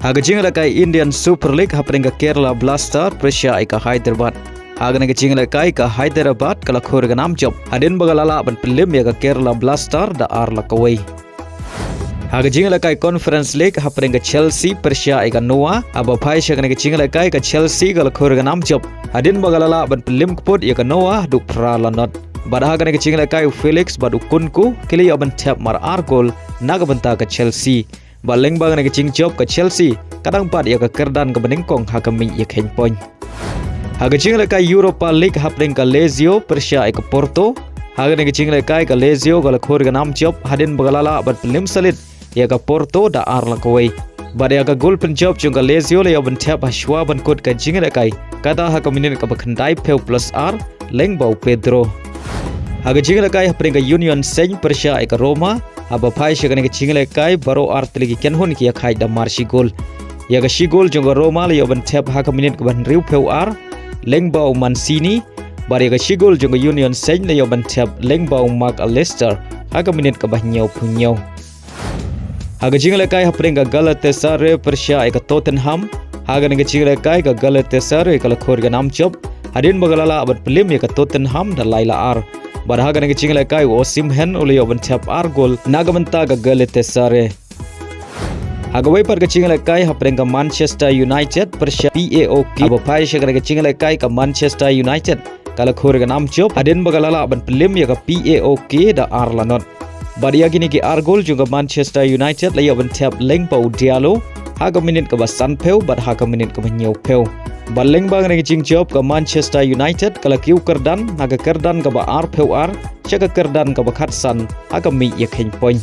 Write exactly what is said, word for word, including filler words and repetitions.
Ha ka jingïalehkai Indian Super League hapdeng ka Kerala Blaster pyrshah ïa ka Hyderabad. Ha kane ka jingïalehkai ka Hyderabad ka la khur ïa ka nam jop hadien ba ka la lah ban pynlip ïa ka Kerala Blaster da ar la kawei. Ha ka jingïalehkai Conference League hapdeng ka Chelsea pyrshah ïa ka Noah, haba phai sha kane ka jingïalehkai ka Chelsea ka la khur ïa ka nam jop hadien ba ka la lah ban pynlip kyput ïa ka Noah haduh phra la not. Bad ha kane ka jingïalehkai u Felix bad u Nkunku ki la ïoh ban thep mar ar gol na ka bynta ka Chelsea. Bad lyngba kane ka jingjop ka Chelsea ka dang bat ïa ka kyrdan kaba nyngkong ha ka miej ïakheiñ point. Ha ka jingïalehkai Europa League hapdeng ka Lazio pyrshah ïa ka Porto. Ha kane ka jingïalehkai ka Lazio ka la khur ïa ka nam jop hadien ba ka la lah ban pynlip salit ïa ka Porto da ar la kawei. Bad ïa ka gol pynjop jong ka Lazio la ïoh ban thep ha shuwa ban kut ka jingïalehkai, kata ha ka minit kaba khyndai phew plus ar, lyngba u Pedro. Ha ka jingïalehkai hapdeng ka Union Saint pyrshah ïa ka Roma, haba phai sha kane ka jingïalehkai baroh ar tylli ki kynhun ki ïakhaid da mar shi gol. Ïa ka shi gol jong ka Roma la ïoh ban thep ha ka minit kaba hynriew phew ar, lyngba u Mancini. Bad ïa ka shi gol jong ka Union Saint la ïoh ban thep lyngba u Mac Allister ha ka minit kaba hynñiew phew hynñiew. Ha ka jingïalehkai hapdeng ka Galatasaray pyrshah ïa ka Tottenham. Ha kane ka jingïalehkai ka Galatasaray ka la khur ïa ka nam jop hadien ba ka la lah ban pynlip ïa ka Tottenham da lai la ar. Bad ha kane ka jingïalehkai u Osimhen u la ïoh ban thep ar gol na ka bynta ka Galatasaray. Ha kawei pat ka jingïalehkai hapdeng ka Manchester United pyrshah PAOK, haba phai sha kane ka jingïalehkai ka Manchester United ka la khur ïa ka nam jop hadien ba ka la lah ban pynlip ïa ka PAOK da ar la not. Bad ïa kine ki ar gol jong ka Manchester United la ïoh ban thep lyngba u Diallo ha ka minit kaba san phew bad ha ka minit kaba hynñiew phew. Bad lyngba kane ka jingjop ka Manchester United ka la kiew kyrdan na ka kyrdan kaba ar phew ar sha ka kyrdan kaba khatsan ha ka miej ïakheiñ point.